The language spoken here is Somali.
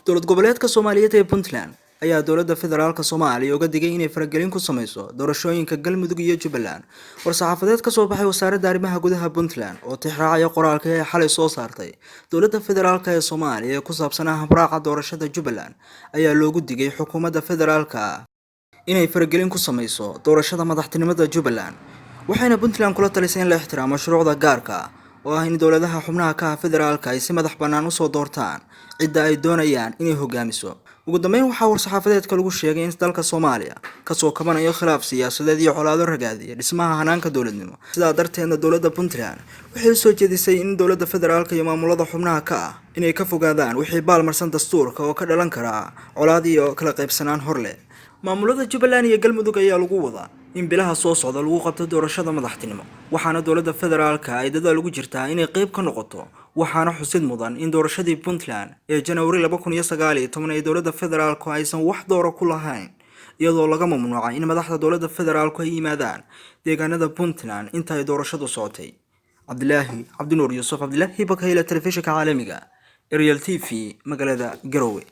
Dowlad goboleedka Soomaaliyeed ee Puntland ayaa dowladda federaalka Soomaaliya uga digay inay faragelin ku sameyso doorashooyinka Galmudug iyo Jubbaland. War-saxaafadeed ka soo baxay wasaaradda arrimaha gudaha Puntland oo tixraacaya qoraalka ee xalay soo saartay dowladda federaalka ee Soomaaliya ee ku saabsanaa habraaca doorashada Jubbaland ayaa loogu digay xukuumadda federaalka inay faragelin ku sameyso doorashada madaxtinimada Jubbaland, waxayna Puntland kula talisay in la ixtiraamo shuruucda gaarka oo ah in dowladaha xubnaha ka ah federaalka ay si madax bannaan usoo doortaan cidda ay doonayaan inay hogaamiso. Ugu dambeyn, waxaa war-saxaafadeedka lagu sheegay in dalka Soomaaliya kasoo kabanayo khilaaf siyaasadeed iyo colaado ragaadiya dhismaha hanaanka dowladnimo, sidaa darteedna dowladda Puntland waxay usoo jeedisay in dowladda federaalka iyo maamulada xubnaha ka ah inay ka fogaadaan wixii baalmarsan dastuurka oo ka dhalan karaa colaad iyo kala qaybsanaan hor leh. Maamulada Jubbaland iyo Galmudug ayaa lagu wadaa in bilaha soo socda lagu qabto doorashada madaxtinimo, waxaana dowladda federaalka ay dadaal ugu jirtaa inay qeyb ka noqoto. Waxaana xusid mudan in doorashadii Puntland ee Janawari 2019 ee dowladda federaalku aysan wax doora ku lahayn, iyadoo laga mamnuucay in madaxda dowladda federaalku ay yimaadaan deegaanada Puntland inta ay doorashadu socotay. Cabdilaahi Cabdinuur Yuusuf, Cabdilaahi Bakayla, telefishinka caalamiga Ariel TV, magaalada Garowe.